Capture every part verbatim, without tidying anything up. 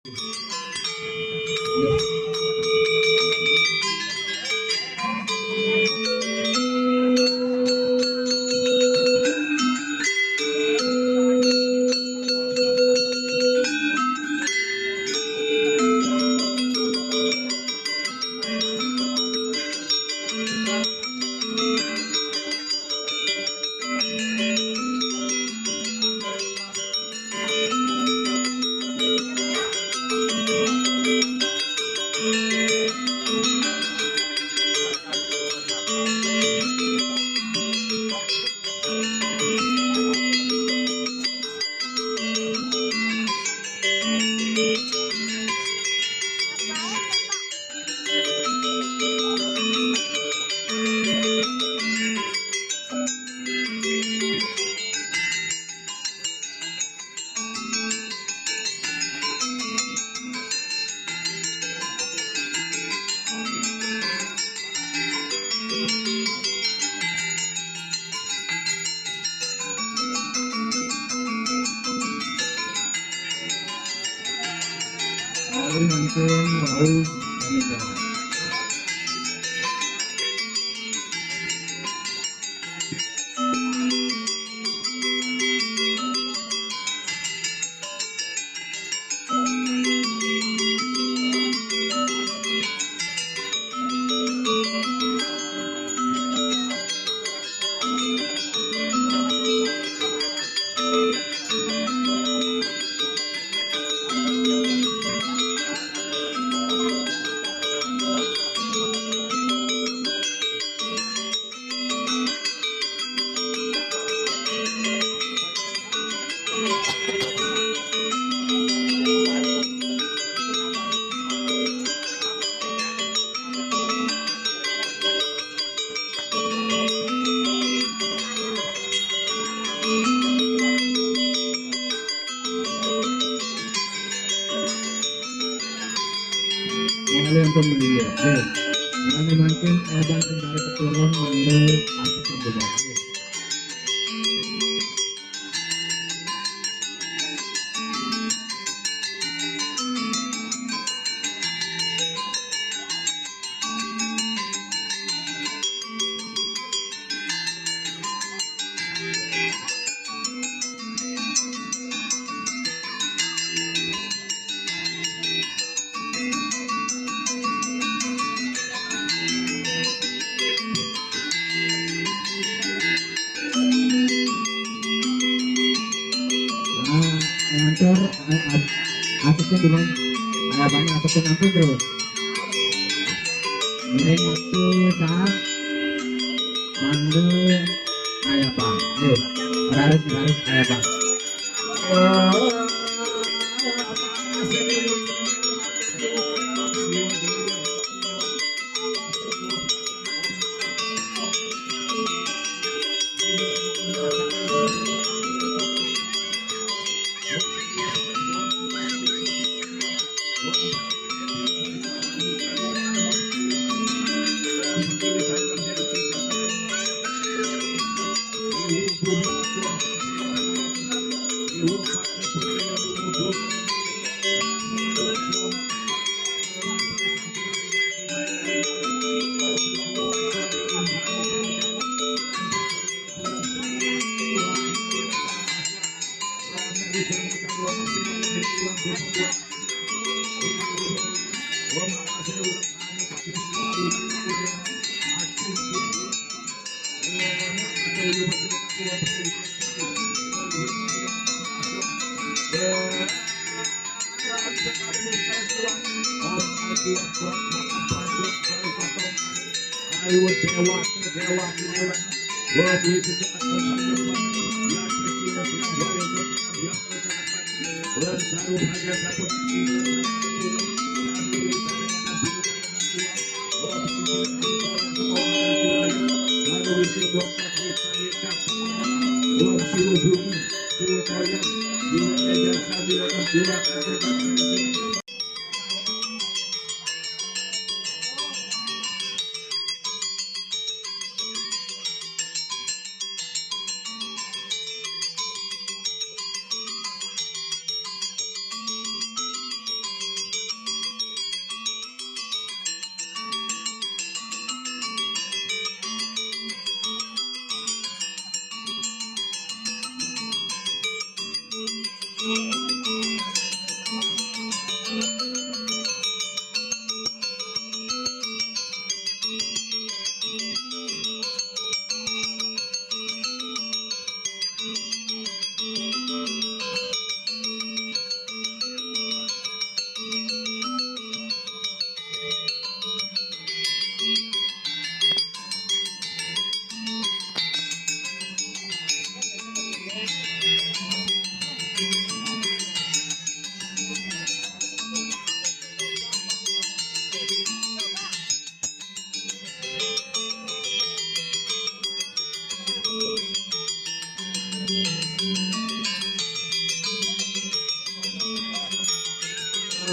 Lalu mungkin mau menikah. Kembali untuk mendia. Eh, mana makin abang kembali keturun menurut aku kembali. Nah, ngantor, eh, as-, asisten dulu. Harapannya asisten ampun terus. Ini waktu saat manggil ayah Bang. Nih, raris, raris ayah Bang.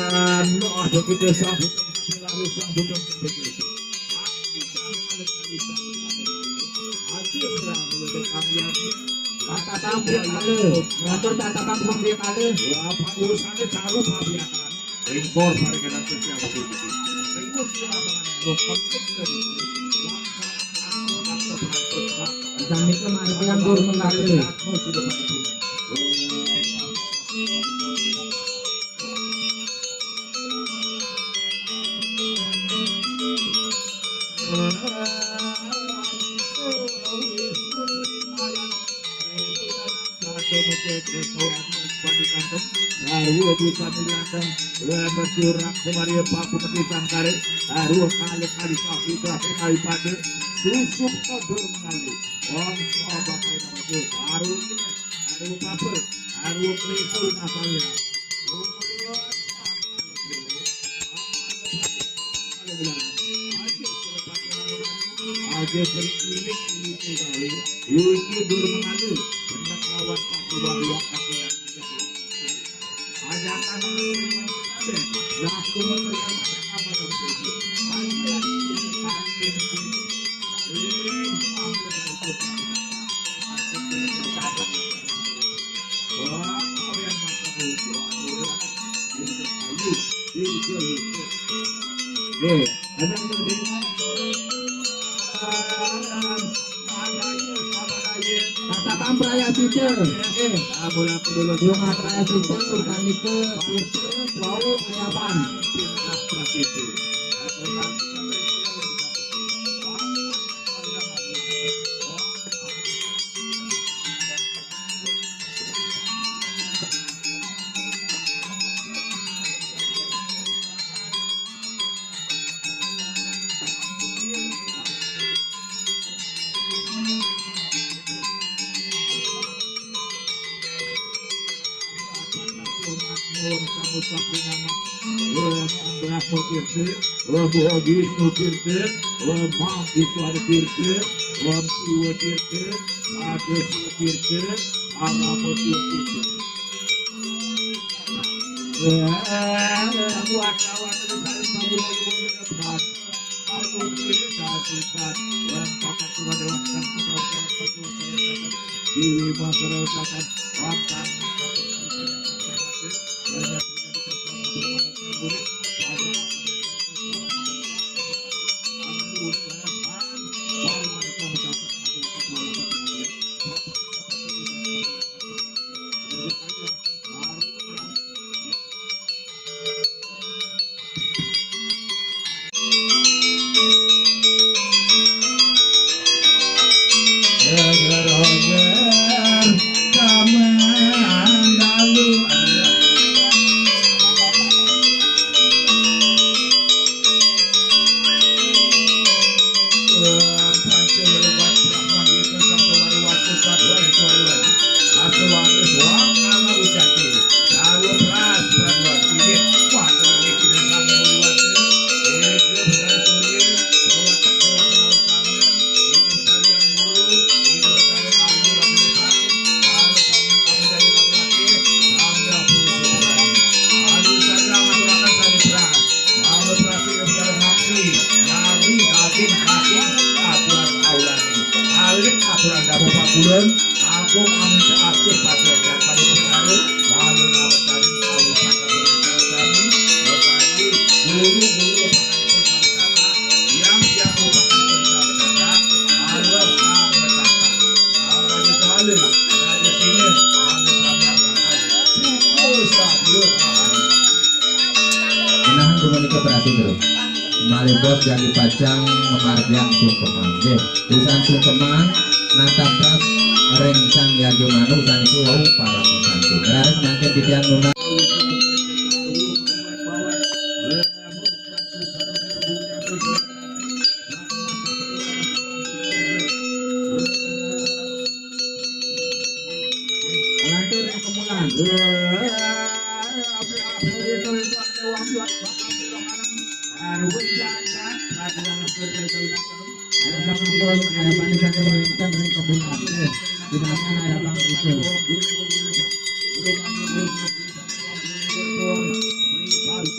Anu, ada kita sambut, lalu sambut. Tata tampil kali, ngatur tata tampil kali. Wah, urusannya jauh, Pak, ya. Impor pada kena kerja betul-betul. Impor siapa? Lo penting dari itu. Dan itu mari yang guru mengatur. Sarwo bisa milihkan, eh, bersurat kemari, Pak Bupati Sangkare. Sarwo kali-kali Pak Fitra Fitra Ipade. Susuk kodur mengalir. Om Sobat Fitra Bagus. Sarwo ini, sarwo paper, sarwo krisul asalnya. Aja sering ilik-ilik kali. Iki durung anu, benek lawan Pak Iwan Iwan Kapian. Ajakan laku. Oke, ada yang mau di- Tata Tampraya Sincil. Eh, Bunga Praya Sincil, Urbanika, Sincil, Wau, Kayapan. Brahma Tirta, Om Wisnu Tirta, Om Maheswara Tirta, Om Siwa Tirta, Sadashiwa Tirta, Arama Tirta. Aturan agung anu seasih pasokan pada perkara, lalu ngawetani kawusan kami, bagi guru-guru pakan pusaka, yang yang merupakan pusaka, Allah sang metaka. Raja Saleh, Raja Sina, Raja Samyang, Raja Suku Sadio. Menahan komunikasi terus. Malih bos jagi pacang mamargiang sungkeman. Nggih, usan sungkeman natapras rencang yagi manuk saniku wau para santun. Raris mangkin titiang nunas. Lantur yang kemulan.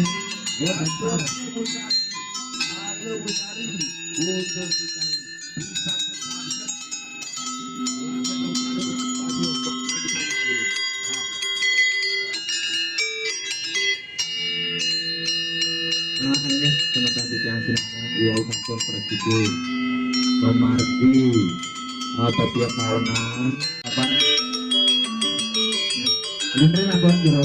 Amin. Wah, Amin. Bisa Nah, ini teman-teman yang silakan, iwau sampun prasida mamargi, eh, tetiap tahunan. Apa? Ini ampun, Bro.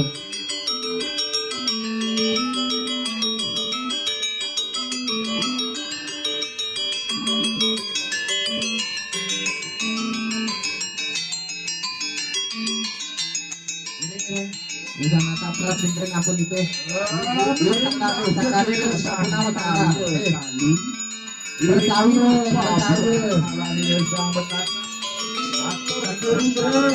Bisa natap teras, sing ampun itu. Sakali, sakali, sakali. Percaya, percaya. Atur, atur, atur.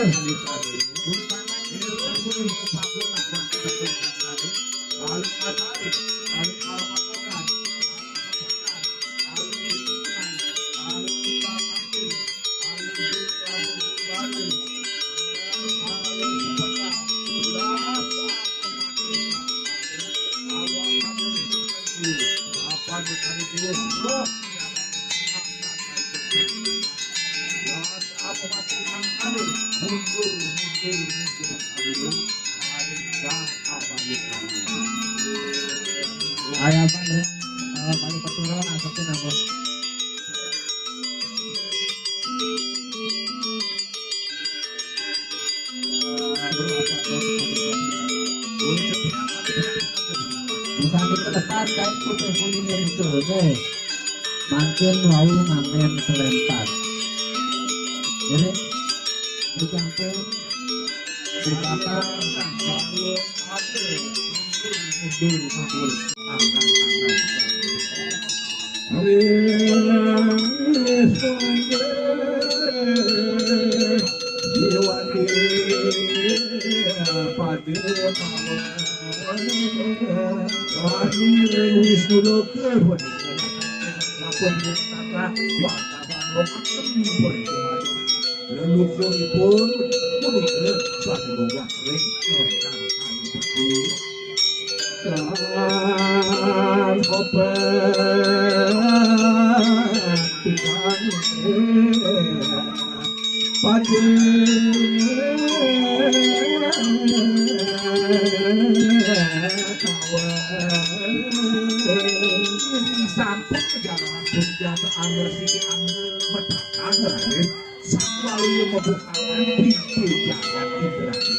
Ayo, Pak, ya. Eh, balik perturun, asapnya nambah. Bukan di depan, kayak putih kuning itu, oke. Mangkin wau ngamen selempar. Ini dicampur, dibakar. Wisnu Loka, sampun tata wantah. Leluhuripun punika sané munggah ring Loka Ayu Peti. Tan kopen pikan pati sampun kejalanan Surya Angger Siti Angger Medakang Raden. Sakwalaya mabukakan pintu jagat Indrani.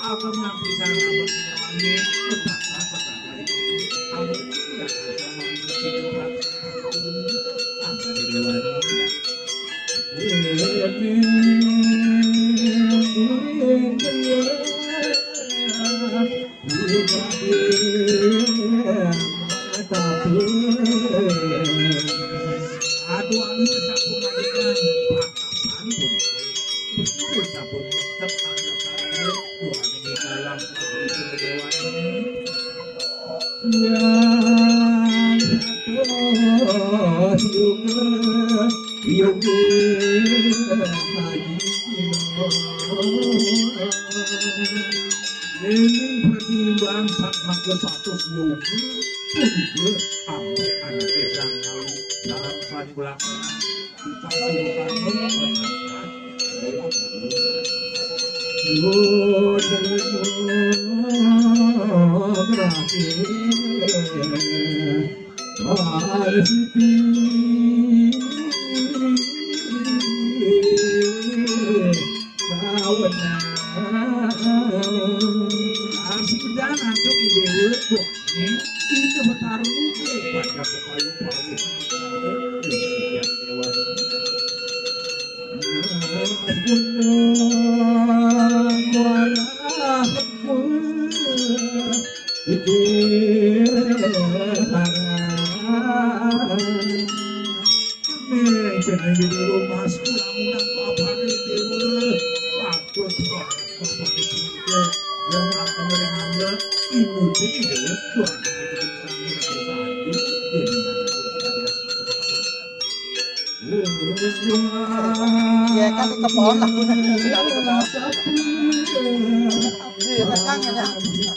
Aku nang pisang, aku nang pisang. Aduh, anu sampun ngadegang patapan pun. Sampun tetep anu sarana, duaning dalam pangritung dewan. Yang Iya, iya. Ning pertimbang sak mangke satus yogi, punika ampe anak desa ngalu dalam sani belakang. Asik dan antuk di dewa. Ini bertarung ke pada kepala palu. Nih, jenenge di rumah sekolah undang papane dewa. Waduh, papane dewa. Yang akan mereka ibu dewa. Tuhan, kita bisa melihat. Ya kan, kepala aku nanti dari kepala. Iya, kan, jangan, ya.